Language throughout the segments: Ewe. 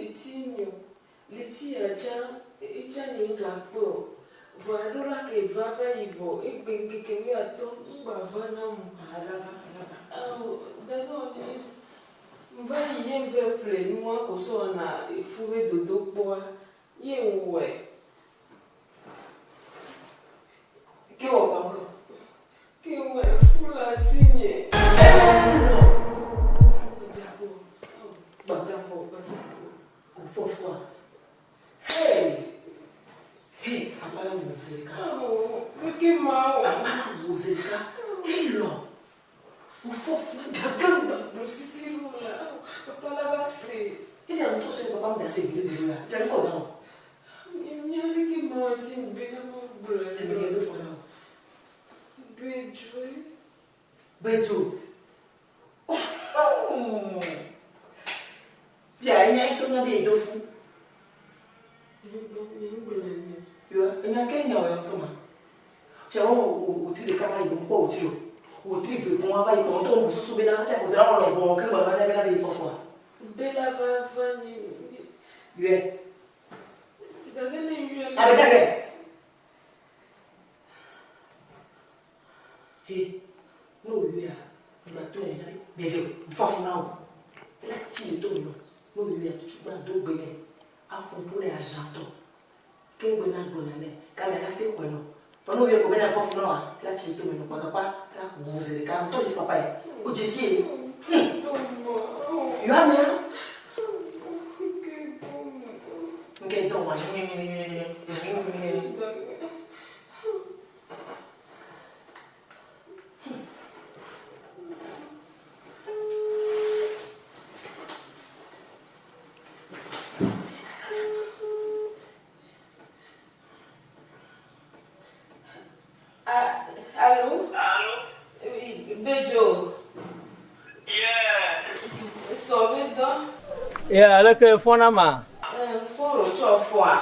Eti nyo. Leti ya tsã, etsã nye ŋga kpɔe o. Vɔa eɖo la ke va va yi vɔ egbe ŋkeke wuiatɔ̃ ŋgba va nam o. Ao, dada nye, ŋva yi ye ŋvɛ ƒle nua ko sɔ wɔna efu be dodokpɔa ye ŋwɔe. Ke wɔ kpa ŋkɔ. Ke ŋwɔe fu le asinye. Elɔ. Gbadagbo, ao, gbadagbo, gbadagbo. Ofɔfua. Hey! Hey, papa la wò zi ɖeka. Ao, keke ma o. Papa la wò zi ɖeka. Elɔ. Ofɔfua gake ŋgba. Gblɔ sisi lu la. Ao, papa la va se. Eya ŋutɔ se papa ŋda se gble gble la. Dze ŋkɔ na o. Mía leke ma wa ti ŋgbe na ma gblɔe. Dze me do fɔ na o. Bedzoe. Bedzo. Oh! Fia enya ŋutɔ nya be yeɖo fu. Yɔ enya ke nya wɔ ŋutɔ ma. Fia wɔ wòtri ɖeka va yi ŋkpɔ wòtri o. Wòtri ve gɔn va yi kpɔ ŋutɔ ŋu susu bena tsa ko dra wɔ lɔbɔ ke ŋgɔ va nya bena be fɔfɔa. Bela va va nyi. Yɔe. Gake ne yɔe. Abe gake. He, ne wòyɔea, ŋgba to nɛ be ɖeɖe ŋfafu na wò. Ela ti le to me nɔ. Ne wòyɔea, tutu gba do gbe nɛ. Aƒo ƒu nɛ azãtɔ. Ke ŋgbe na gblɔ nya nɛ. Game la te xɔe nɔ. Vɔ ne wòyɔe ko be ne ŋfafu na wòa, ela tsi le to me nɔ kpakpakpa. Ela ʋu zi ɖeka. Ŋutɔ dzesi papa ye. Wò dzesi ye. Hum. Yɔ amea. Ŋke dɔ wa. Allô? Allô? Oui, Bejo. Yeah. Sɔ be dɔ. Yeah, aleke fɔna ma? Eh, fɔn lo tsɔ fɔa.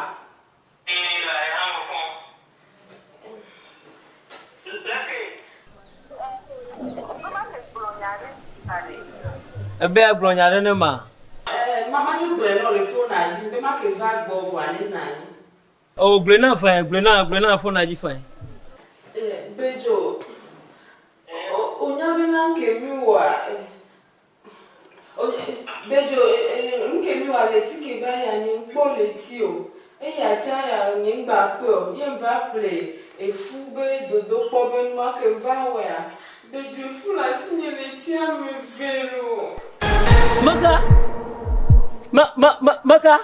Ebe agblɔ nya ɖe ne ma. Eh, ma ma dzo gblɔe nɔ le fona dzi be ma ke va gbɔ vɔa ne na yi. O gblɔe na fine, gblɔe na, gblɔe na fona dzi fine. Eh, Bedzo, o, o nya be na nke mi wɔa, eh, Bedzo, nuke mi wa leti ke va ya nye ŋkpɔ leti o. Eya tsa ya nye ŋgba kpɔe o. Ye ŋva ƒle efu be dodokpɔ be nua ke ŋva wɔea, Bedzo efu le asinye leti ame ve loo. Meka, me, me, me, meka.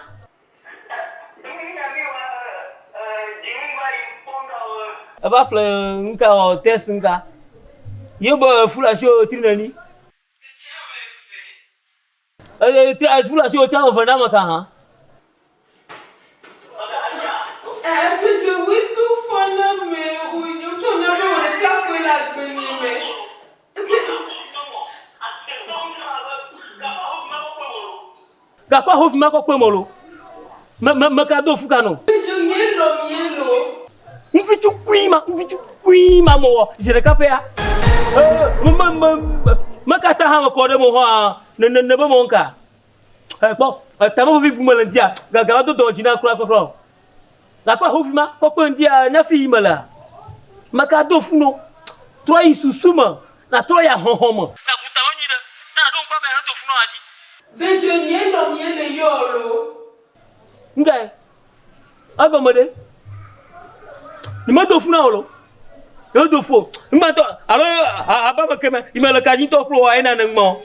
Eva ƒle ŋka wɔ test ŋka. Ye be efu le asiwò tri neni. Eye te efu le asiwò te ame eve na ame ka hã. Agbedze woe do fɔ na me o nye ŋutɔ nya be wò ɖeka koe le agbe nye me. Gakɔ ahovi ma kɔ kpe mɔ lo. Me me me ka do fu ka no. Ŋutsu nye lo mie lo. Ŋutsu kui ma ŋutsu kui ma mo wɔ zi ɖeka ƒea. Ee me me me me katã hã me kɔ ɖe mo hã ne ne ne be mo ŋka. Ekpɔ eta me vevi bu me le ŋdia gaga va do dɔ dzi na kura kura o. Gakɔ ahovi ma kɔ kpe ŋdia nya fi yi me lea. Me ka do fu no. Trɔ yi susu me na trɔ yi ahɔhɔ me. Na bu tame nyui ɖe ne na ɖo ŋku ame ya ne do fu nɔ dzi. Bedzo nye nɔ mie le yɔ lo. Ŋkae? Egɔme ɖe? Ni me do fu na wo lo. Ni me do fu o. Ŋgbãtɔ alo aba me ke me yi me le ka dzi ŋutɔ kple woa ena ne ŋgbã o.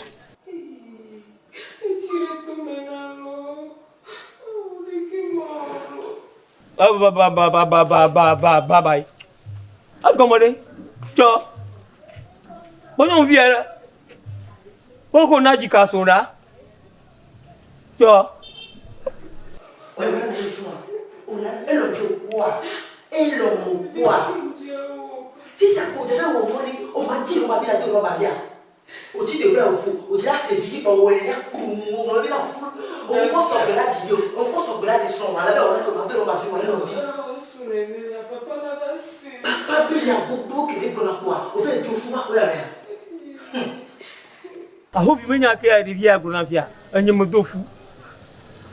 Etsi ɖe tome na lo. Ɖeke ma lo. Ba ba ba ba ba ba ba ba ba ba. Egɔme ɖe? Tsɔ. Kpɔ nyɔnuvi ya ɖe. Koko na dzika so ɖa. Tsɔ. Ahovi menya ke ya ɖevia gblɔ na fia enye medo fu.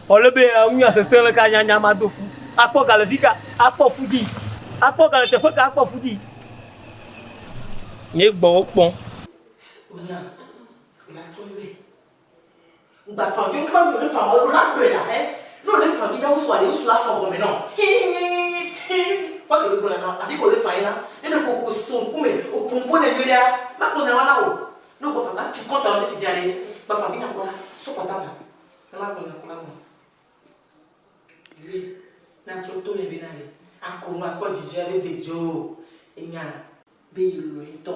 Ɔle be ŋunya sesẽ le ka nya nya ma do fu. Akpɔ ga le fi ka, akpɔ fu dzi. Akpɔ ga le teƒe ka, akpɔ fu dzi. Nye gbɔ wo kpɔm. Onya, ola trɔ yɔe. Ŋgba fan vi, ŋkpa vi le fan o la ɖoe la he. Ne o le fan vi na ŋusua ɖe, ŋusu la fɔ gɔme nɔ. Hihihihihi. Kpɔ ke be gblɔ na afi ko le fan yi la. Ne ɖe koko so ŋkume, o ƒo ŋku ne nyuie ɖea, ma gblɔ nya wa na wò. Ne o gbɔ fan va tu kɔnta na fifi dzia ɖe, gba fan vi na kpɔ la, so kɔnta ma. Ne ma gblɔ nya ko ma gblɔ. Yɔe, na trɔ to ne be na ɖe. Ako nu akpɔ dzidzɔe be be dzo. Enya. Be yi lɔ̃e ŋutɔ.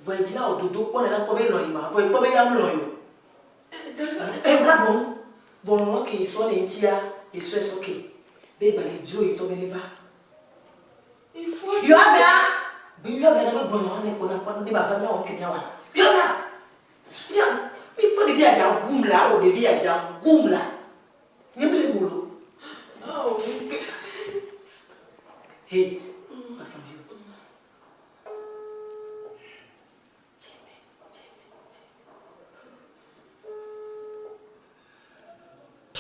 Vɔ edzi la wò dodo kpɔ ne nakpɔ be elɔ̃ yi ma, vɔ ekpɔ be ya melɔ̃ yi o. Ewla boŋ. Vɔ lɔlɔ̃ ke yi sɔ le eŋutia, yi sɔe sɔ ke. Be gba le dzro yi ŋutɔ be neva. Yɔ amea! Be yɔ amea na be gblɔ nya wa ne kpɔ nakpɔ ne ba va mía wɔ nu ke mía wɔa. Yɔ amea! Mía, mi kpɔ ɖevi adza gum la, awɔ ɖevi adza gum la. Nye mele mo lo. Hey, Bafandio.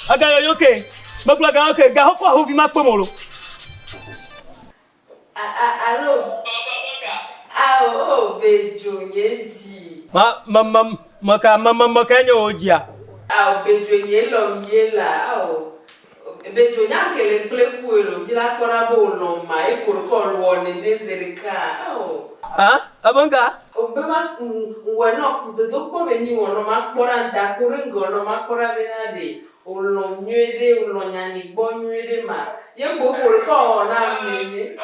Aga yɔyɔ ke, megblɔ ga ke, ga xɔkɔ ahovi ma kpe mo lo. Alo, ao, o, bedzo nye dzi. Ma, ma, ma, ma ka, ma, ma, ma ka nye o dzia. Ao, bedzo nye lɔm ye la, ao. Bedzo nya ke le gble ku elo dzi la kpɔ ɖa be o lɔm ma, e ko ɖeka o wɔ nene ze ɖeka, ao. Hã, ebe ŋka? O be ma, ŋwɔe nɔ dodo kpɔ be nyi wɔ nɔ ma kpɔ ɖa, da ko ɖe ŋgɔ nɔ ma kpɔ ɖa be na ɖe o lɔm nyuie ɖe, o lɔ nya nye gbɔ nyuie ɖe ma. Ye kpo ko ɖeka o wɔ na nene.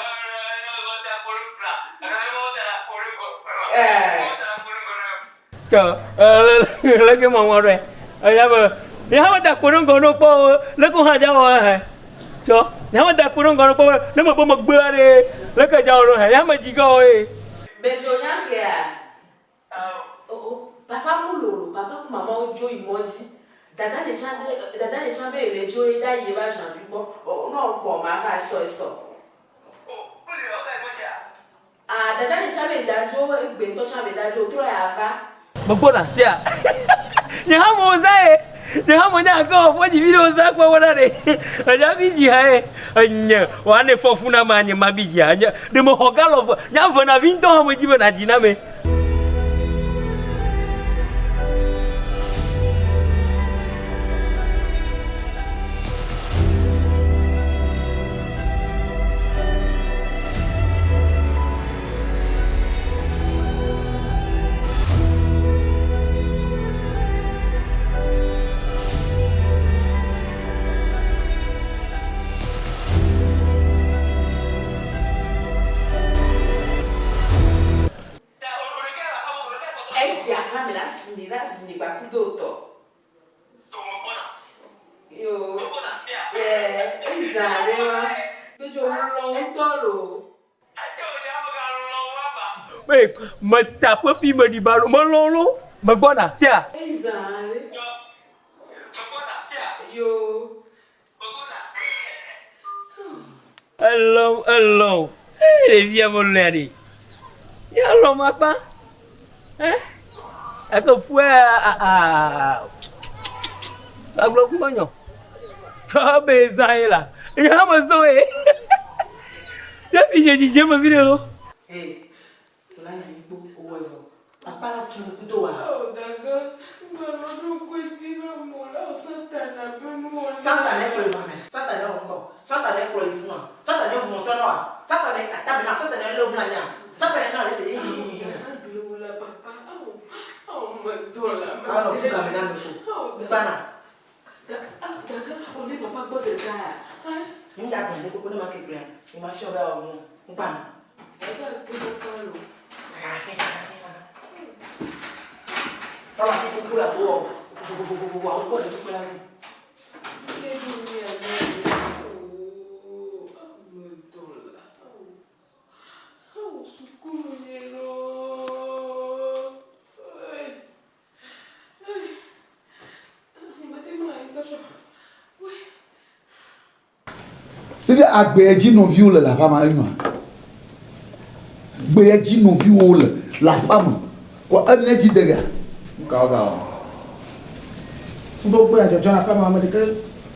Eh. Tsɔ, leke mɔ ŋɔ ɖe. Eya be, nye hã meda kpo ɖe ŋgɔ ne wokpɔ o, leke wo hã dza wɔ hẽ. Tsɔ, nye hã meda kpo ɖe ŋgɔ ne wokpɔ be, ne mebe megbea ɖe, leke dza wɔ ɖo hẽ. Nye hã medzi ge wɔ ye. Bedzo nya kea? Oh, oh, papa mu lolo, papa ku mama wo dzo yi mɔ dzi. Dada nye tsã be, dada nye tsã be yele dzo ye da yi ye va Janvi gbɔ. Oh, ne wokpɔ ma va sɔe sɔ. Ah, dada nye tsã be yedza dzo egbe ŋutɔ tsã be da dzo, trɔ ya va. Megbɔna sia. Nye hã mo zã ye. Nye hã mo nya ke wɔ fɔ dzi vi ɖe wo zã kpɔ wɔna ɖe. Edza bi dzi ha ye. Enye wa ne fɔ fu na ma nye ma bi dzi ha. Nye ɖe me xɔ galɔ fɔ. Nya ve na vi ŋutɔ hã me dzi be na dzi na me. Egbea hã me la zuni la zuni gbakudo tɔ. Yo, yeah, eza ɖe wa. Bedzo lɔ ŋutɔ lo. Ee, meta ƒe pi me ɖi ba lo, melɔ̃ lo, megbɔna, sia. Eza ɖe. Yo. Elɔ̃, elɔ̃. Ee, ɖevia melɔ̃a ɖe. Ya lɔ̃m akpa. Eh, eke fue aa. Agblɔ fu menyɔ. Tsɔ be zã ye la. Nye hã mezɔ ye. Ye fi nye dzidze me vi ɖe lo. Hey, la na yi kpo owɔ evɔ. Papa la tu ŋku do wa. Oh, dada, gbɔlɔ ɖo koe dzi be mo la o Satana be nuwɔna. Satana kplɔ yi mame. Satana wɔ ŋkɔ. Satana kplɔ yi fuma. Satana ʋumɔtɔ na wa. Satana kata me na. Satana lé wo mla nya. Satana na le se yi yi yi yi. Dada gble la papa. Awo, awo me do la me. Awo nɔ kuka me na me ko. Gbana. Dada, o ne papa gbɔ ze ta. Nya gblẽ ne koko ne ma ke gblẽ. Ni ma fiɔ be awo nu. Gbana. Dada to papa lo. Tɔla ti kuku la bo vovovovovo awo kpɔ ɖevi kple azi. Ke ɖo mi anya. Oh, ame do la. Awo sukulu nye lo. Ei. Ei. Mate mla yi tɔ sɔ. Wei. Fifia agbea dzi nɔviwo le le aƒea me enyoa? Gbea dzi nɔviwo le le aƒea me kɔ ene dzi de gea? Nuka woga wɔ? Ŋɖo gbea dzɔdzɔ le aƒea me ame ɖeke.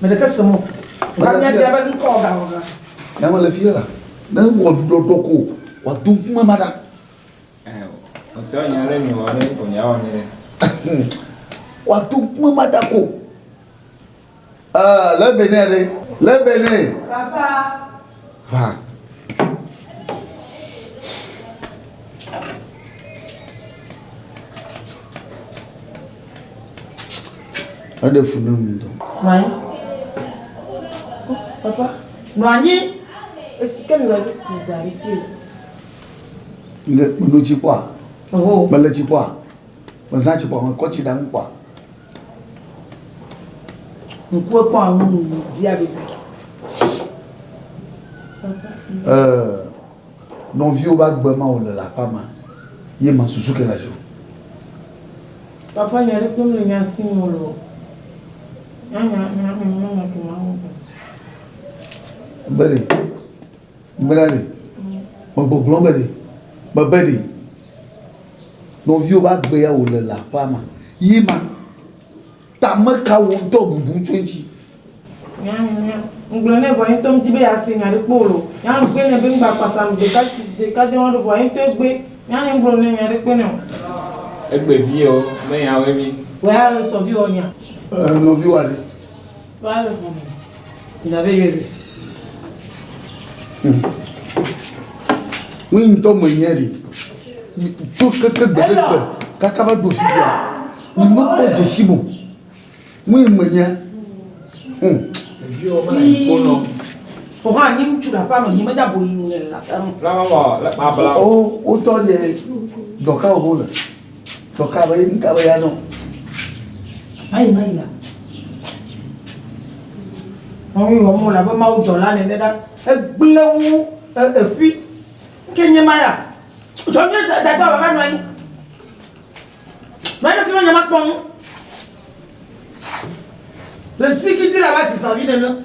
Me ɖeke se mo. Va mía bia be ŋkɔ ga wɔ ga. Nya me le fie la. Ne wɔ ɖɔɖɔ ko wɔ do ŋkume ma ɖa. Ɔtɔ nya ɖe mi wɔ ɖe ko nya wɔ nyere. Wɔ do ŋkume ma ɖa ko. Le bene ɖe. Le bene. Papa. Va. Eɖe fu nam ŋutɔ. Nɔ anyi. Papa, nɔ anyi. Esi ke mi wɔ ɖo da ɖi fi o. Nge meno tsi kpɔa? Oho. Mele tsi kpɔa? Mezã tsi kpɔa? Mekɔ tsi ɖa ŋu kpɔa? Ŋku ekpɔ aŋu zia bebe. Ɛɛ, nɔviwo ba gbe ma wòle le aƒea me ye ma susu ke le asiwò. Papa nya ɖekpe mele nya si me o. Nya nya nya nya nya ke ma wɔ. Be ɖe, bena ɖe, megbɔgblɔ be ɖe, mebe ɖe, nɔviwo ba gbe ya wòle le aƒea me ye ma. Tame ka wò ŋutɔ bubum tso eŋuti? Nya nya ŋgblɔ nɛ vɔ ye ŋutɔ ŋdi be yease nya ɖe kpɔ o lo. Nya ŋgbe nɛ be ŋgba kpasa nu ɖeka ɖeka dze wɔɖo vɔ ye ŋutɔ egbe. Nya nye ŋgblɔ nɛ nya ɖe kpe nɛ o. Egbe vi o, me nya woe mi. Wò ya sɔ vi wɔ nya. Ɛɛ nɔvi wa ɖe. Wa le xɔ me. Nya be yɔe be. Nu ŋutɔ me nye ɖi. Tso keke gbe ɖe gbe kaka va ɖo fifia. Mi me kpɔ dzesi mo. Nu yi me nye. Viwo me le konɔ. Oxɔ anyi ŋutsu le aƒea me nyi menya bo yi le aƒea me. La ma la ma bla. O wotɔ ɖe dɔka wo le. Dɔka be ŋka be ya nɔ. Mayi mayi la. Wɔn yi wɔn mo la be mawu dɔla nene ɖa. Egblẽ wu eƒui. Ke nye ma ya. Tsɔ nye dada baba nɔ anyi. Nɔ anyi ɖe fi ma nye ma kpɔ ŋu. Le zikiti la va zizã vi nene.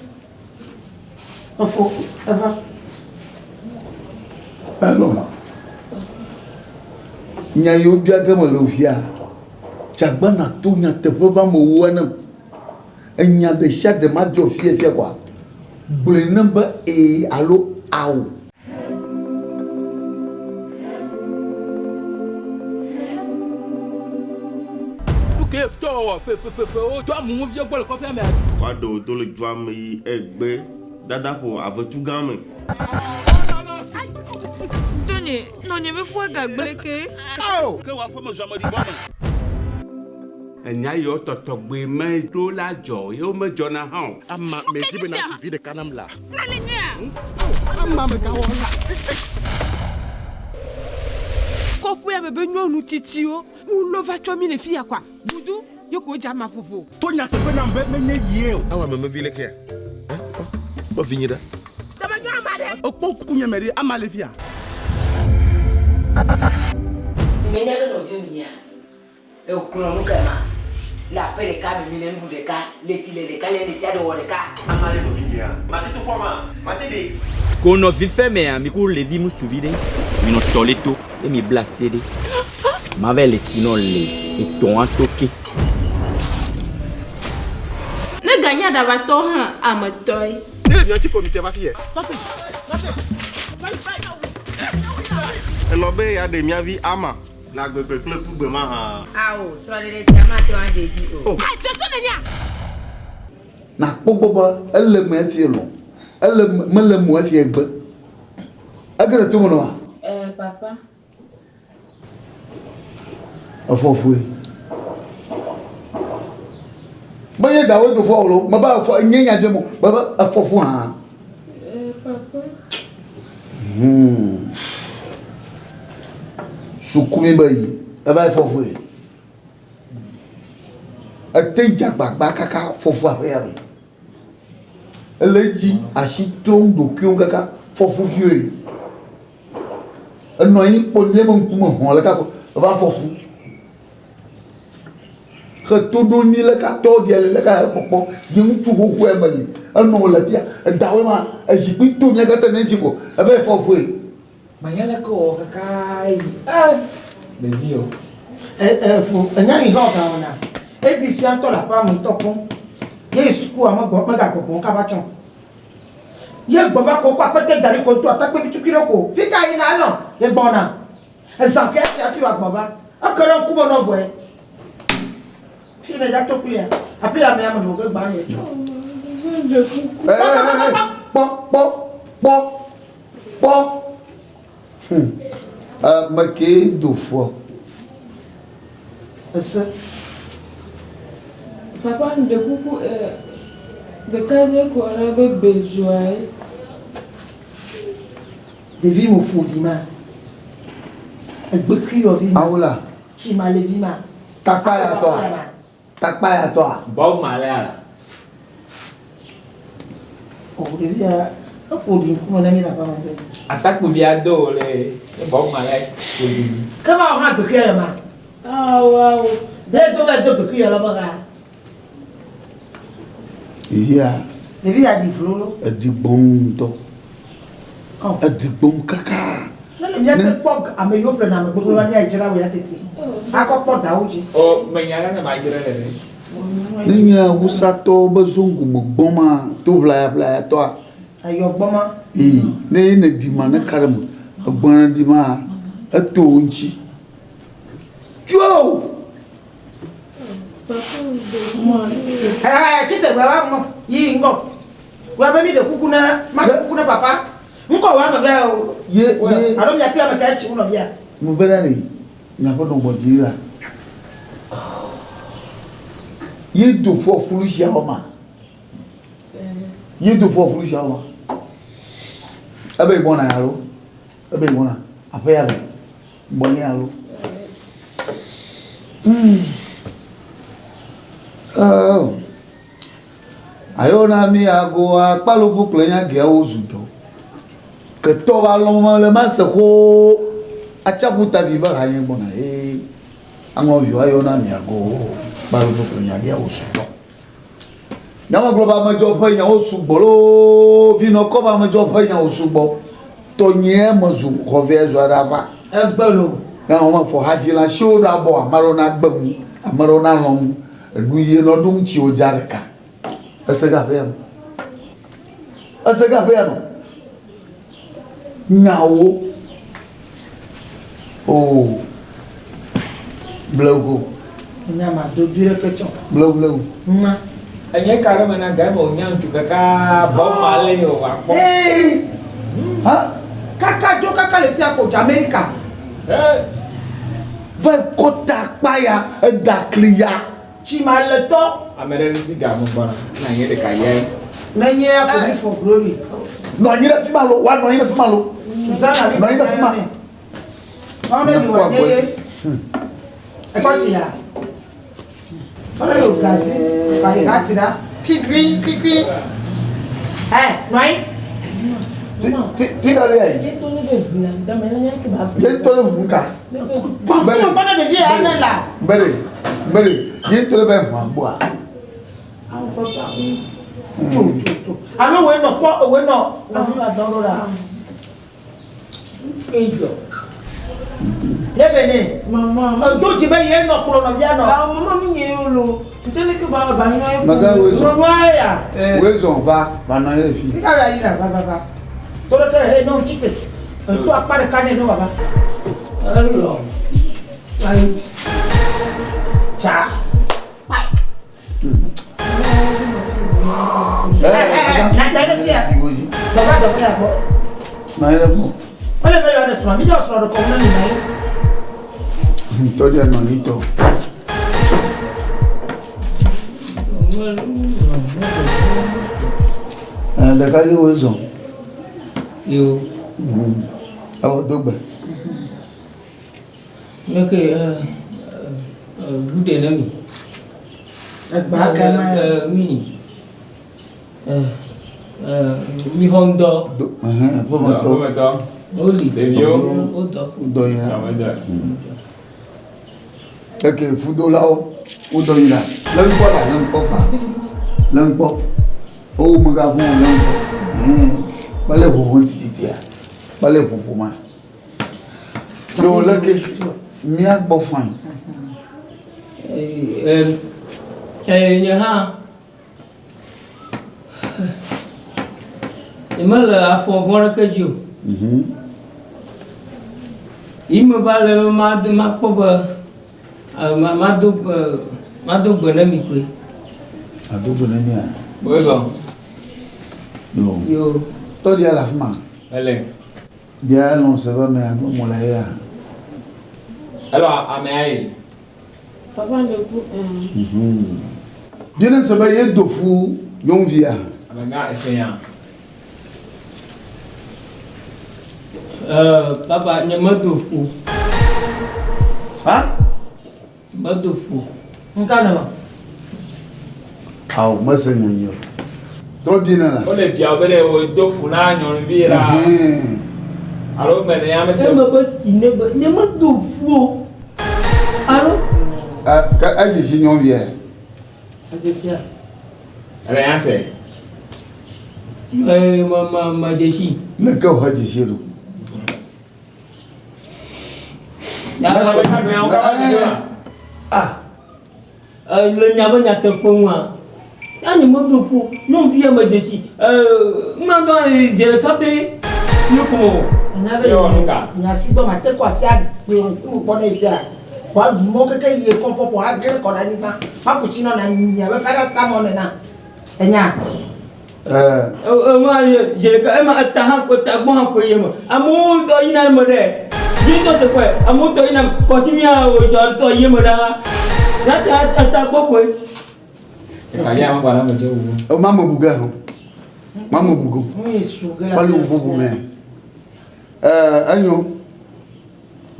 Efo eva. Alo. Nya yiwo bia ge mele fia. Tsagba na to nyateƒe be amewo nam. Enya ɖe sia ɖe ma dzɔ fia fia kɔa. Gblɔe nam be ee alo ao. Nuke tɔ ƒeƒeƒe wodo amumu viwo gbɔ le kɔƒea mea. Woaɖe do le dua me yi egbe dada ƒo avetu gã me. Tonye, nɔnye be fua gagble ke. Ao! Ke wò aƒeme zu ameɖibɔ me. Enya yiwo tɔtɔgbe me ɖo la dzɔ ye womedzɔna hã o. Ama medi be nàdzi vi ɖeka nam la. Nale nyuia. Ama megawɔ la. Kɔƒea me be nyɔnu tsitsiwo wolɔ va tsɔ mi le fi ya kɔa budu ye ko dze ama ƒoƒo. To nyateƒe nam be menye yie o. Awɔ ame mevi leke ya? Kpɔ vinye ɖa. Dɔme nyɔ ama ɖe. Ekpɔ ŋkunye me ɖe ama le fia. Menya be nɔviwo mi nyea? Ekplɔ nu ke ma. Le aƒe ɖeka me mi le nuɖu ɖeka, le tsi le ɖeka, le ɖesiaɖe wɔ ɖeka. Ama ɖe nɔvi nyea? Mate to kpɔ ama? Mate ɖe. Ko nɔvi fɛ mea, mi ku levi ŋutsuvi ɖe, mi nɔ tɔ le to, ye mi bla se ɖe. Ma va le si nɔ le etɔa to ke. Ne ganye aɖabatɔ hã, ame tɔe. Ne le mia ŋuti ko mi te va fi yɛ. Elɔ̃ be yeaɖe mía vi Ama le agbegbe kple kugbe mahã? Ao, srɔ̃ɖeɖe sia mate ŋu adze edzi o. Adzɔtɔ nènyea? Nakpɔ gbɔ be ele me hafi elɔ̃, ele me mele me o hafi egbe. Ege ɖe tome nɔa? Ɛɛ, papa. Efɔ fue. Menye dawoe do fua o lo, mebe efɔ nye nya dem o, mebe efɔ fu hã. Ɛɛ, papa. Suku mi be yi, eva yi fɔ fue. Ete dze agbagba kaka fɔ fu aƒe ya me. Ele edzi asi trɔm ɖokuiwo kaka fɔ fu ƒioe. Enɔ anyi kpɔ nye be ŋkume hɔ̃ le kaka eva fɔ fu. He to ɖo mi le ka tɔ ɖia le ka kpɔkpɔ nye ŋutsu xoxo ya meli. Enɔ le fia edawoe ma ezikpui to mía katã mía dzi ko eva yi fɔ fue. Manya leke wòwɔ kaka yi. Eh! Ɖevi o. Ɛ ɛ fo enya yi hã ga wɔna. Eɖui fia ŋutɔ le aƒea me ŋutɔ kpɔm. Ye yi sukua megbɔ megagbɔgbɔm kaba tsã o. Ye gbɔ va ko kɔ akpete da ɖi ko do atakpui vitukui ɖe ko. Fika yina elɔ̃ ye gbɔna. Ezã kui asi hafi wòagbɔ va. Eke ɖe ŋkume nɔ vɔe. Fi ne dza to kplia, hafi amea me nɔ ge gbã ye tsɔ. Kpɔ kpɔ kpɔ kpɔ. Hmm. Ame kee do fɔ. Ese. Papa ŋɖe kuku e ɖekadze ko ɖe be bedzoa ye. Ɖevi mo ƒo ɖi ma. Egbekui yɔvi ma. Awola. Tsi ma levi ma. Takpa ya tɔa. Takpa ya tɔa. Bob Marley ala. O ɖevia eƒo ɖi ŋkume na mi le aƒea me be. Atakpuvia do wò le Bob Marley ƒo ɖi. Ke ma wò hã gbekui yɔ ma. Awo awo. Ɖe do be do gbekui yɔ le be xa. Ɖevia. Ɖevia ɖi vlo lo. Eɖi gbɔm ŋutɔ. Eɖi gbɔm kaka. Ne le míate kpɔ ame yiwo ƒlena ame gbogbo la míayi dzra wo ya teti. Akɔ kpɔ dawo dzi. O menya la ne madzra le ɖe. Ne nye awusatɔwo be zongo me gbɔm ma to ʋlaya ʋlaya tɔa. Ayɔ gbɔma. Ee ne ye ne ɖi ma ne ka ɖe me egbɔna ɖi ma eto wo ŋuti. Tso! Ɛɛ tsi te gbe wa ŋɔ yi ŋgɔ. Wa be mi ɖe kuku na ma ɖe kuku na papa. Ŋkɔ wa me vɛ o. Ye ye. Alo mia kple ame ka tsi ŋu nɔvia. Mo be ɖe miaƒe nɔgbɔ dzi la. Ye do fɔ fulu sia wɔ ma. Ye do fɔ fulu sia wɔ ma. Ebe gbɔna alo. Ebe gbɔna aƒe ya me. Gbɔnye alo. Hmm. Oh. Ayo na mi ago akpalopo kple nyageawo zu dɔ. Ketɔ va lɔm le ma se xo atsaƒu tavi be ha nye gbɔna ee aŋlɔviwo ayo na mi ago akpalopo kple nyageawo zu dɔ. Nyamegblɔ be amedzɔ ƒe nyawo sugbɔ loo vinɔ kɔ be amedzɔ ƒe nyawo sugbɔ. Tɔnyɛ mezu xɔvɛ zu aɖe ava. Egbe lo. Nyamɔ me fɔ hadzila siwo ɖo abɔ ame aɖewo na gbe ŋu ame aɖewo na lɔ̃ ŋu. Enu yie nɔ ɖo ŋuti wodza ɖeka. Ese ga ƒe ya me. Ese ga ƒe ya me. Nyawo. Oo. Blewu ko. Nya ma do dui ɖe ketsɔ. Blewu blewu. Ma. Enye ka ɖe me na ga me wònya ŋutsu kaka Bob Marley o akpɔ. Ee. Ha? Kaka dzo kaka le fia ko dza Amerika. Ee. Va kɔta kpaya eɖa kli ya. Tsi ma le tɔ. Ame ɖe si ga me gbɔna na nye ɖeka yɛ. Ne nye ya ko mi for glory. Nɔ anyi ɖe fi ma lo, wa nɔ anyi ɖe fi ma lo. Susanna Nɔ anyi ɖe fi ma. Mawu ne li wa nye ye. Ekɔ tsi ya. Wọ́n yóò gazi bàyè láti dá. Kíkí kíkí. Ẹ nɔ anyi. Fi ka le yɛ? Ye ŋutɔ le ŋu ka. Gbɔgbɔ gbɔdɔ ɖevi ya ne la. Mbere mbere ye ŋutɔ le be ŋua gbɔa. Tso tso tso. Alo woe nɔ kpɔ woe nɔ nɔvi ma dɔn ɖo ɖa. Ye be ne. Mama. Edo dzi be ye nɔ kplɔ nɔvia nɔ. Awo mama mi nye yo lo. Ntse ne ke ba ba nyɔ ye. Maga woe zɔn. Nyɔnua ya. Woe zɔn va va nɔ anyi ɖe fi. Fika be ayi na va va va. To ɖe ke he ne wotsi te. Eto akpa ɖeka nɛ ne wòava. Elɔ. Ayi. Tsa. Na ɖe fia. Dɔba dɔ fia gbɔ. Nɔ anyi ɖe gbɔ. Wole be yewoaɖe srɔ̃. Mi dzɔ srɔ̃ ɖe kɔmu ne mi na ye. Tɔɖia nɔ anyi tɔ. Ɖeka ye woe zɔn. Yo. Ewɔ do gbe. Meke gude ne mi. Egba ke ma. Mi. Mi xɔ ŋdɔ. Ƒometɔ. Ƒometɔ. Woli. Ɖeviwo. Wodɔ. Wodɔ yina. Eke fudolawo wodɔ yina. Le ŋkpɔ la le ŋkpɔ fa. Le ŋkpɔ. Wo megavɔ̃ o le ŋkpɔ. Kpale ʋuʋu tititia. Kpale ʋuʋu ma. Yo leke mía gbɔ fain. Nye hã. Nyemele afɔ vɔ̃ ɖeke dzi o. Yi meva le be mado makpɔ be mado mado gbe ne mi koe. Ado gbe ne mia? Wozɔ. Yo. Yo. Tɔɖia le afi ma. Ele. Bia elɔ̃ se be amea gblɔ mo le eya. Elɔ amea yi. Papa ne ku ɛɛ. Bia ne se be ye do fu nyɔnuvia. Amegã ese nya. Ɛɛ papa nye me do fu. Ha? Me do fu. Nka ne ma. Awo mese nya nyuie o. Trɔ bia ne la. Wole bia wo be ɖe wo do fu na nyɔnuvi la. Alo me ne ya mese. Eme be si ne be nye me do fu o. Alo. Ɛ ke edze si nyɔnuvia. Edze sia. Ele ya se. Ee me me me dze si. Leke wòhe dze si ɖo? Ah. Le nya be nyateƒe ŋua, ya nye medo fu nyɔnuvia me dze si. Ŋma dze ɖeka pɛ nye ko mewɔ. Nya be nya si gbɔ mate kɔ asi agblɔ ŋkume kpɔ ne fia. Wa mɔ keke yie kɔ pɔpɔ age kɔ ɖe anyigba. Maku tsi nɔ na mia be paracetamol nena. Enya. Ema ye zi ɖeka ema eta hã eta gbɔ hã koe ye me. Amewo tɔ yina eme ɖe. Yi ŋutɔ se kpɔe. Amewo tɔ yina kɔsi mía wo tsɔ tɔ yi eme ɖaa. Ya ta eta gbɔ koe. Ekalia ma gbana me dze wu. O ma me bu ge ho. Ma me bu go. Kpali wo bubu me. Eh enyo.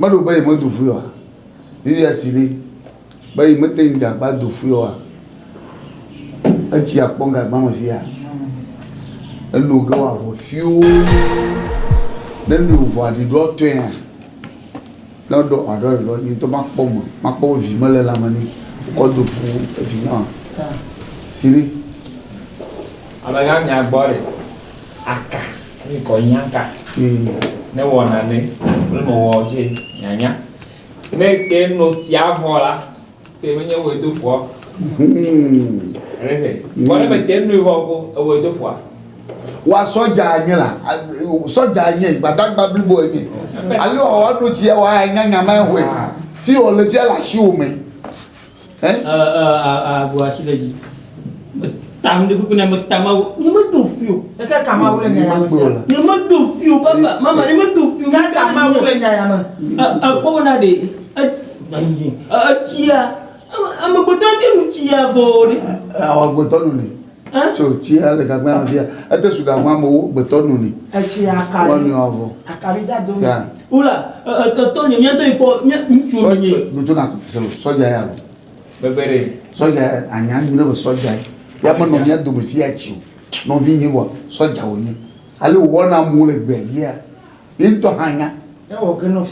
Meɖo be yemedo fui oa? Vivia si li be yemete ŋu dze agba do fui oa? Etsi akpɔ gagba me fia. Eno ge wòavɔ ƒioo. Ne eno vɔ aɖiɖɔ tɔea, ne eɖɔ aɖɔ aɖiɖɔ nye ŋutɔ makpɔ me, makpɔ be vi mele lãme nɛ wokɔ do fu evi na o. Siri. Amegã mia gbɔ ɖe, aka, mi kɔ nya ka. Ne wɔ nane, ne mewɔ dze nyanya. Ne te no tia vɔ la, te menye woe do fua. Ɛrɛsɛ. Vɔ ne me te noe vɔ ko, ewoe do fua. Wa sɔdza nye la, sɔdza nye, gbadagba blibo enye. Alo wa no tsia wa nya nya ma hoe. Fi wɔ le fia le asiwò me. Abu asi ɖe dzi. Metam ɖe kuku na metam awu. Nye medo fi o. Eke ka mawu le nya ya me fia. Nye medo fi o papa. Mama nye medo fi o. Ke ka mawu le nya ya me. Ekpɔ bena ɖe etsia amegbetɔ te nu tsia vɔ ɖe. Awɔ agbetɔ nu ni. Tso tsia le gagba me fia. Ete su gagba me wo gbetɔ nu ni. Etsi akari. Wɔnu avɔ. Akari da do. Wula etɔ nye mía ŋutɔ yi kpɔ mía ŋutsuwo mi nye. Ɖoto na sɔdza ya lo. Bebe ɖe. Sɔdza ya anya nyui ɖe be sɔdza ye. Ya menɔ mía dome fia tsi o. Nɔvi nye vɔ sɔdza wònye. Ale wòwɔna amewo le gbea dzia, ye ŋutɔ hã nya.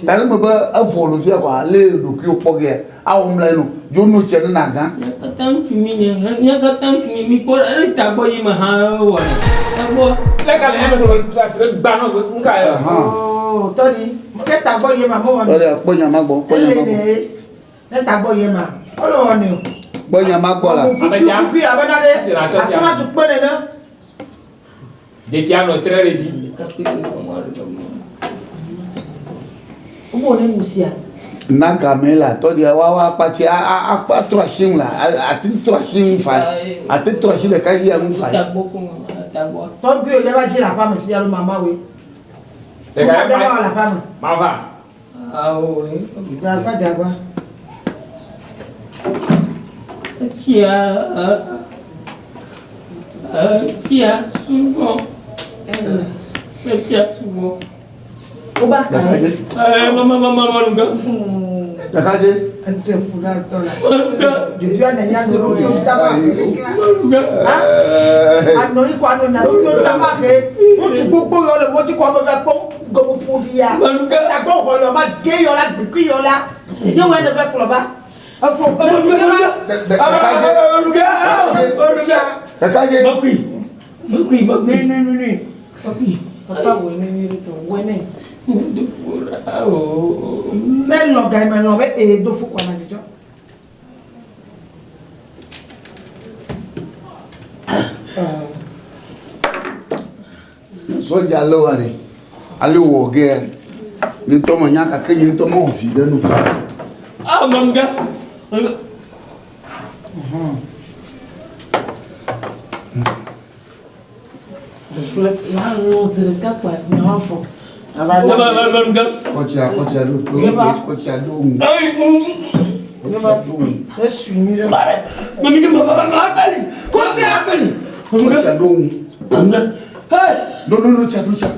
Ta ne me be evɔ le fia kɔa, ale ɖokuiwò kpɔ gea, awɔ mla eno. Dzo no tsia ne nagã. Mía katã ŋutsu mí nye, mía katã ŋutsu mí, mi kpɔ ɖa, ele tagbɔ yi me hã ewɔnɛ. Tagbɔ. Leke le eme gba nɔ nuka ye. Oo, tɔɖi, ke tagbɔ yi ma mewɔnɛ. Tɔɖi, kpɔ nya ma gbɔ, kpɔ nya ma gbɔ. Ne tagbɔ yi ma, wole wɔnɛ o. Kpɔ nya ma gbɔ la. Ame tsia. Kuku abe na ɖe asrã tukpe nene. Detsia nɔ tre ɖe dzi. Wo ne nu sia. Na game la tɔɖia wa wa kpatsi a a a atrɔ asi ŋu la ate trɔ asi ŋu fa ate trɔ asi ɖeka dzi ŋu fa. Tɔgbi o yaba dzi le aƒea me fia lo mama woe. Ɖeka ɖe ma le aƒea me. Mava. Awo. Dzagba dzagba. Etsia etsia sugbɔ. Etsia sugbɔ. Woba ka ye. Ɛɛ mama mama manuga. Ɖekadze. Eɖe fu na tɔ la. Ɖevia ne nya nu ɖo tama ke. Anɔ yi kɔ anɔ nya ɖo tama ke. Ŋutsu gbogbo yɔ le wo dzi kɔ ame ve kpɔ gɔme ƒo ɖia. Tagbɔ xɔ yɔ ma ge yɔ la gbikui yɔ la. Ye wɔ ne ve kplɔ ba. Efo. Ɖekadze. Mekui. Mekui mekui. Nui nui nui. Mekui. Papa wɔ ne nyuie ɖe tɔ wɔ ne. Ne lɔ ga me lɔ be ee do fu kɔ na dzidzɔ. Sɔdza lé wa ɖe. Ale wɔ gea. Nye ŋutɔ menya gake nye ŋutɔ mewɔ vi ɖe nu. Ah, mamga. Kɔtsia, kɔtsia ɖo, kɔtsia ɖo ŋu. Kɔtsia ɖo ŋu. Kɔtsia ɖo ŋu. No, no, no, tsia, no, tsia.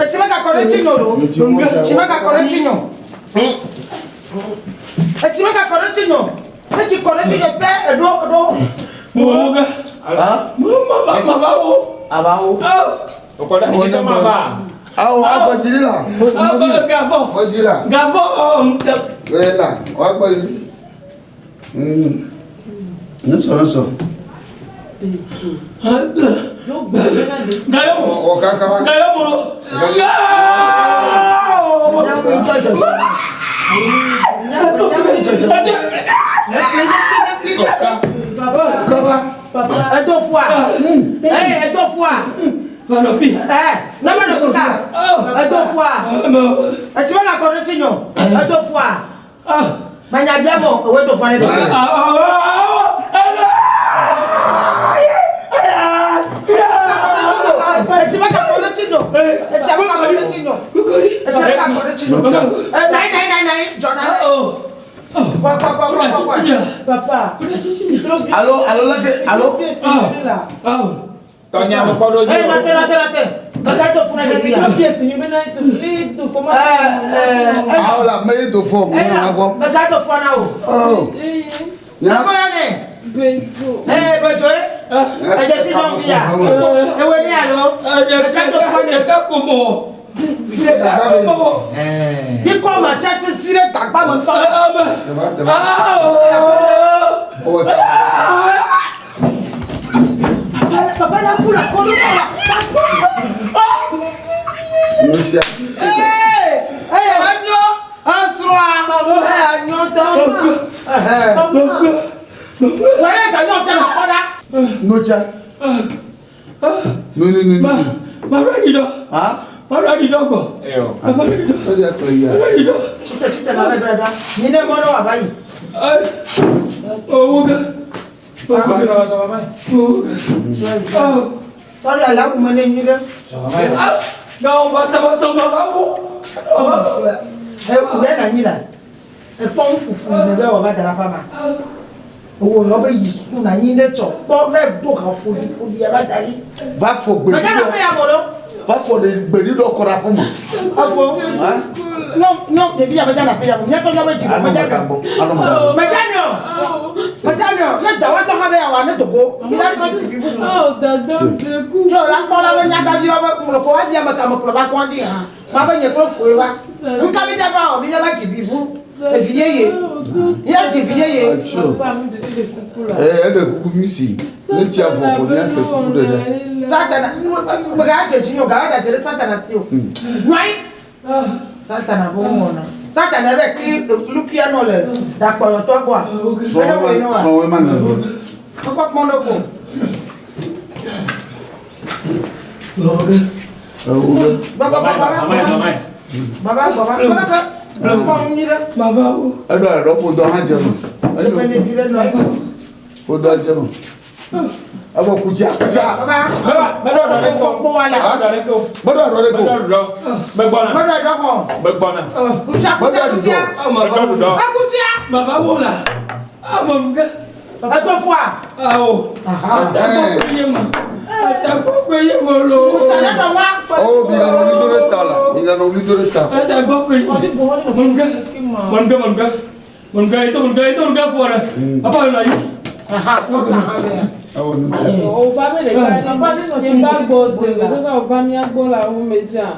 Etsi megakɔ ɖe tsinyo. Ne tsi kɔ ɖe tsinyo pɛ eɖo eɖo. Abawo. Awo agbɔdzi la. Gbɔdzi la. Ee la wagbɔdzi. Nusɔ nusɔ. Wɔ kaka wa. Kaba. Edo fua. Ee edo fua. Ee ne me ɖo fika. Edo fua. Etsi megakɔ ɖe tsinyo. Edo fua. Menya bia mɔ ewe do fua ne ɖevi. Etsi megakɔ ɖe tsinyo. Etsi megakɔ ɖe tsinyo. Etsi megakɔ ɖe tsinyo. Ee nai nai nai nai dzɔ na ɖe. Kɔ kɔ kɔ kɔ kɔ kɔ. Papa. Alo alo leke alo. Tɔnya me kpɔ ɖo dzi. Ee nɔte nɔte nɔte. Meka do funa ɖevi ya. Awo la me yi do fɔ mo na gbɔ. Meka do fua na o. Oh. Nya. Nya ne. Ee bedzo ye. Edze si nɔ bi ya. Ewe ni alo. Meka do fua ne. Bikɔ ma tse te si ɖe gagba me ŋutɔ. Papa la ku la kɔdu la. Nusia. Ee eye enyo esrɔ̃a eye enyo tɔ. Wòye ganyɔ fia la kɔ ɖa. Nusia. Nu nu nu nu. Ha? O de akplɔ ya. Tsite tsite na bɛ ɖe ɖa. Mi ne mɔ ne wòava yi. Sɔɖi ala wu me ne nyi ɖe. Ewɛ na nyi la. Ekpɔ ŋufufu ne be wòava da ɖe aƒea ma. Ewɔ yɔ be yi suku na nyi ɖe tsɔ kpɔ vɛ do ha ƒoɖi ƒoɖi ava da ɖi. Va fɔ gbe. Mega na ƒe ya mɔ ɖo. Va fɔ ɖe gbeɖi ɖɔ kɔ ɖe aƒe me. Efo. Nyɔ nyɔ ɖevi ya mega na ƒe ya mɔ. Míatɔ nyɔ be dzi Anɔ mega mega gbɔ. Anɔ mega gbɔ. Mega nyɔ. Mega nyɔ. Ye dawatɔ hã be yeawɔ ne dogo. Mi la trɔ dzi vivu. Tso la kpɔ la be nyagaviwo be mlɔkɔ wa di ame kame kplɔ va kɔdzi hã. Ma be nye kple foe va. Nuka mi dza va wɔ mi dza va dzi vivu. Evi yeye. Ya dzi vi yeye. Atso. Ee eɖe kuku mi si. Ne tsia vɔ ko mía se kuku ɖe ɖe. Satana mega dze dzi nyo gawa da dze ɖe Satana si o. Nɔi. Satana bo ŋɔna. Satana be kli lukuia nɔ le ɖakpɔyɔtɔ gbɔa. Srɔ̃wo srɔ̃wo ma nɔ. Ekɔ kpɔn ɖe ko. Ewo be. Baba baba baba baba kɔnɔ ke kpɔ nu nyui ɖe. Eɖo aɖɔ ƒodɔ hã dze me. Tsepe ɖevi ɖe nɔ anyi. Ƒodɔ dze me. Evɔ kutsia kutsia. Baba. Meɖo ɖɔ ɖe ko. Meɖo ɖɔ ɖe ko. Meɖo ɖɔ ɖe ko. Meɖo ɖɔ. Megbɔna. Meɖo ɖɔ xɔ. Megbɔna. Kutsia kutsia kutsia. Meɖo ɖɔ. Ekutsia. Baba wo la. Ame nuke. Edo fua. Awo. Atakpɔkpɔ ye ma. Atakpɔkpɔ ye ma lo. Kutsia ne nɔ wa. Oh, mi ganɔ wuli do ɖe ta la. Mi ganɔ wuli do ɖe ta. Atakpɔkpɔ ye. Mɔnuke. Mɔnuke mɔnuke. Mɔnuke eto mɔnuke eto mɔnuke fɔ ɖe. Papa nɔ anyi. Wova be ɖeka ne nye va gbɔ ze ɖeka wova mía gbɔ le awo me dzia.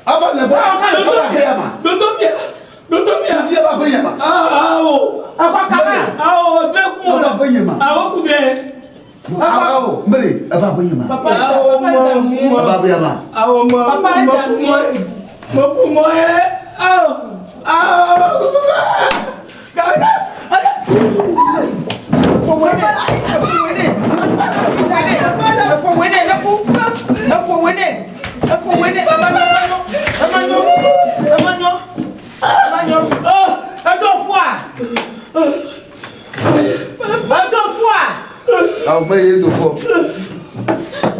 Ava le gbɔ. Ava be yama. Dodo fia. Dodo fia. Fia ba be yama. Awo. Exɔ kama. Awo dre kumɔ. Ava be yama. Awo kudre. Awo mbele ava be yama. Papa awo mɔ. Ava be yama. Awo mɔ. Papa mɔ kumɔ. Mɔ kumɔ ye. Awo. Awo. Efowene, efowene, efowene, efowene, eku, efowene, efowene, emanyo, emanyo, emanyo, emanyo, edo fua, edo fua. Awo me ye do fɔ.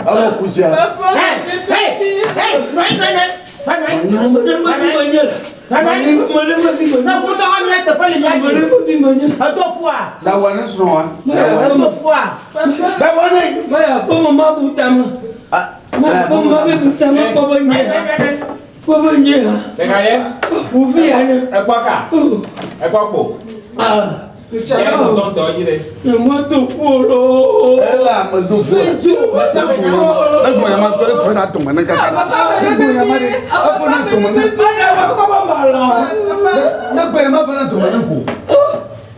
Awo kutsia. Hey, hey, hey, nɔyi, nɔyi, nɔyi, nɔyi, nɔyi, edo fua. Dawa ne srɔ̃ wa. Edo fua. Dawa ne. Maya kpɔ mɔ ma bu tame. Ma kpɔ mɔ be bu tame kpɔ be nye. Kpɔ be nye ha. Ɖeka ye. Wuvi ya ne. Ekpɔ ka. Ekpɔ kpo. Ye ŋutɔ yi ɖe. Nye mo do fu o. Ela me do fu. Egbɔ ya ma tɔ ɖe fɛ na tɔmɔ ne kaka. Egbɔ ya ma de efɔ na tɔmɔ ne. Ne gbɔ ya ma fɛ na tɔmɔ ne ko.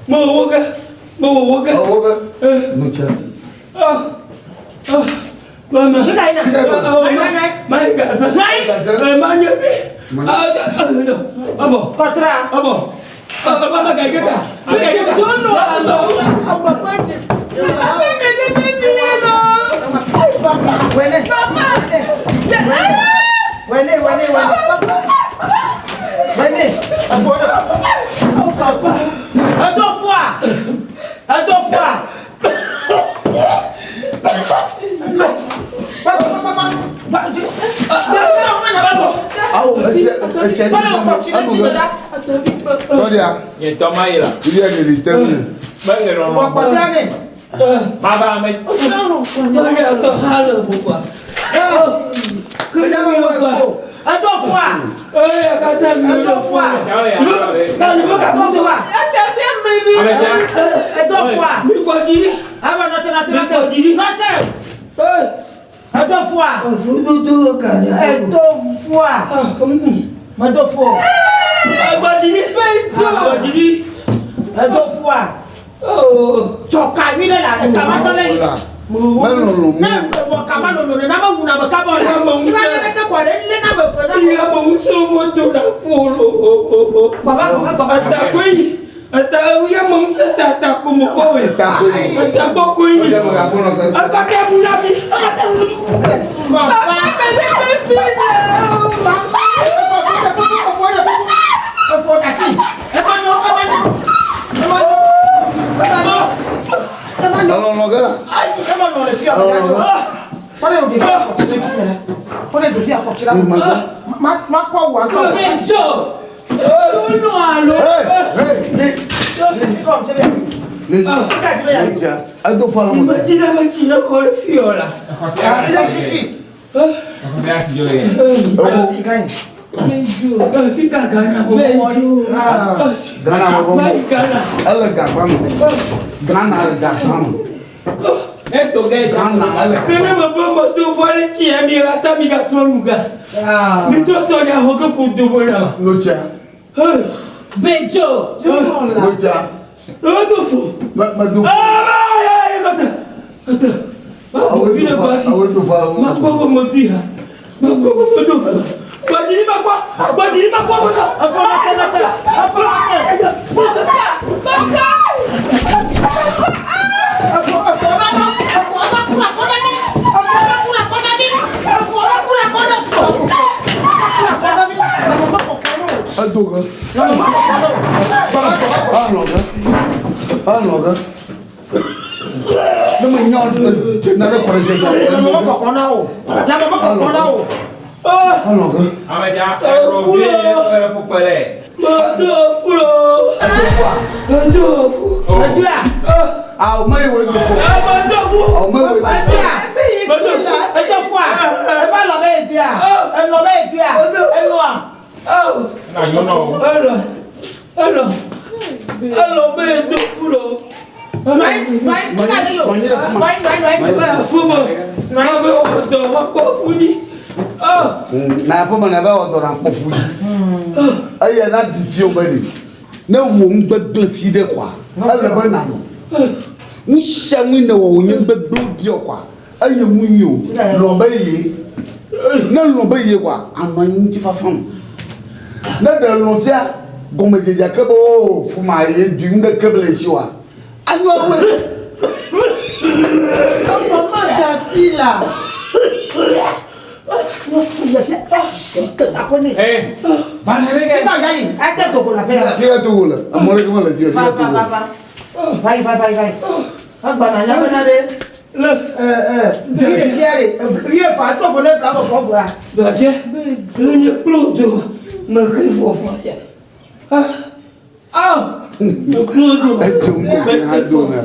Mo wo ke. Mo wo ke. Wo ke. Nutse. Mama. Ma gaza. Ma nye bi. Abo. Kɔtra. Abo. Papa ma gage ka. Ma gage ka. Wele. Wele, wele, wele. Wele. Efo. Edo fua. Edo fua. Awo etse etse dzi enu ge. Tɔɖia. Nye tɔ ma yi la. Ibi ɛni li te ŋu. Mele lɔlɔ. Kpɔkpɔtia ne. Ma va ame. Tɔɖia tɔ ha le ʋuʋua. Kele mi wɔ ko. Edo fua. Eya katã mi Edo fua. Edo fua. Edo fua. Mi kɔ dzi. Ava nɔte nɔte nɔte. Nɔte. Edo fua. Vududu ka. Edo fua. Medo fua. Agbadidi. Agbadidi. Edo fua. Tsɔka nyui ɖe le kama tɔ le yi. Melolo mu. Ne wɔ kama lolo ne na be wuna be kabɔ le. Tura ɖe ɖeke kɔ ɖe lé na be fe na. Ya me ŋusẽ mo do na fo lo. Gbɔva gbɔva gbɔva. Atakoyi. Ata ya me ŋusẽ ta atako mo kɔ we. Atakoyi. Atakɔkoyi. Akake bu na fi. Akake bu. Gbɔva. Efo dasi. Emanyo emanyo. Emanyo. Emanyo. Emanyo. Lɔlɔ ge la. Emanyo le fi awo dasi. Kɔle o ɖevi akɔtsi le tsi yɛrɛ. Kɔle ɖevi akɔtsi la. Ma ma kɔ wà ŋutɔ. Hey, hey, le. Le. Le. Edo fɔ la mo. Metsi ɖe metsi ne kɔ ɖe fi o la. Exɔse asi dzo le ye. Fi ka Ghana bɔ mɔ. Ghana bɔ mɔ. Mayi Ghana. Ele gagba me. Ghana le gagba me. Ne to ge. Ghana ele. Kene me be me do fɔ ɖe tsi ya mi ata mi gatrɔ nu ga. Mi trɔ tɔ ɖe xɔ ke ƒo do bɔ na ma. Notsia. Bedzo. Notsia. Do fo. Me me do. Aa ya ya kɔtɛ kɔtɛ. Awo Fi do ɖe fɔ kɔ afi. awo do fɔ la Ma mo. kpɔ be me di ha. Ma kpɔ be me do fo. Gbadidi ma kpɔ. Gbadidi ma kpɔ kɔtɛ. Efo nɔte nɔte. Efo nɔte. Efo efo ba nɔ. Efo ba kura kɔnɔ ni. Efo ba kura kɔnɔ ni. Efo ba kura kɔnɔ ni. Kura kɔnɔ ni. Ame ma kɔkɔ no. Edo ge. Ame ma kɔkɔ no. Alɔ ge. Alɔ ge. Ne me nya dze na ɖe kɔ ɖe dze dze. Lãme mekɔkɔ na o. Lãme mekɔkɔ na o. Alɔ ge. Ame dza eɖo vi ele fukpe le. Medo fu lo. Medo fu. Edoa. Awo me yi wo do fu. Medo fu. Awo me wo do fu. Edoa. Edo fua. Eva lɔ be edoa. Elɔ be edoa. Elɔa. Na nyɔnɔ. Elɔ. Elɔ. Elɔ be edo fu lo. Nɔe nɔe tika ɖe yo. Nɔe nɔe nɔe. Be aƒeme. Abe wɔ dɔ wakpɔ fu dzi. Na aƒeme na be wɔ dɔ na kpɔ fu dzi. Eye na di fio be ɖe. Ne wò ŋugbegblẽ fi ɖe kɔa, ele be nanɔ. Nu sia nu ne wɔ wònye ŋugbegblẽ biɔ kɔa, enye nu nyui o. Lɔ̃ be ye. Ne lɔ̃ be ye kɔa, anɔ anyi ŋutifafa me. Ne ɖe lɔ̃ fia gɔmedzedzea ke be oo fuma ye dui nu ɖeke mele esi oa, anyo awɔe. Mama dzasi la. Babia, le nye kplo do me xe fɔfɔ sia. Ah! Me kplo do. Edzo ŋkɔ mi hã do na.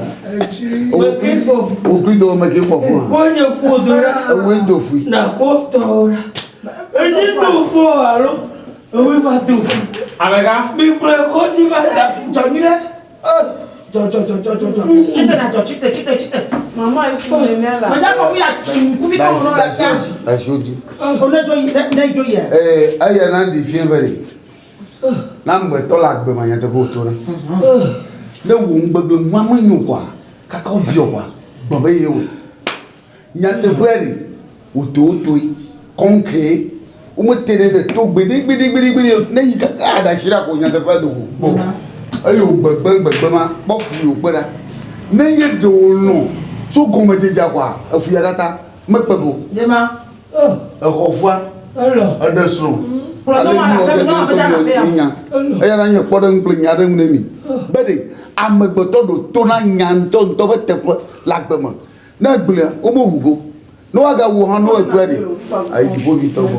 Wòkui do me ke fɔfɔ. Wonye ƒo do la. Ewoe do fui. Na kpɔ tɔ la. Enye do fɔ alo ewoe va do fu. Amegã. Mi kplɔe kɔdzi va da fu. Dzɔ nyuie. Dzɔ dzɔ dzɔ dzɔ dzɔ dzɔ. Tsite na dzɔ tsite tsite tsite. Maman, ils sont les la. Meda kɔ wuya tsu kuvi kɔ wònɔ la fia. Asiwo dzi. O ne dzo yi ne dzo yia. Ee eya na ɖi fie be ɖe. Na amegbetɔ le agbe me nyateƒe wòto na. Ne wò ŋugbegblẽ nua menyo kɔa, kaka wobiɔ kɔa, gblɔ be ye wɔe. Nyateƒea ɖe, wòto wotoe, kɔŋkee, womete ɖe ɖe to gbeɖegbeɖegbeɖegbeɖe o. Ne yi kaka aɖasi ɖa ko nyateƒea do go. Eye wògbegbe gbegbe ma, kpɔ fu yi wòkpe ɖa. Ne nye ɖe wòlɔ̃ tso gɔmedzedzea kɔa, efu ya katã mekpe go. Exɔ fua, eɖe srɔ̃, ale mi wɔ gege ŋutɔ mi nya. Eya na nye kpɔɖeŋu kple nya ɖe ŋu ne mi. Be ɖe amegbetɔ ɖo to na nya ŋutɔŋutɔ ƒe teƒe le agbe me. Ne egblẽa, womeʋu go. Ne woagawu hã ne woegblẽ ɖe, ayi dziƒovitɔ gbɔ.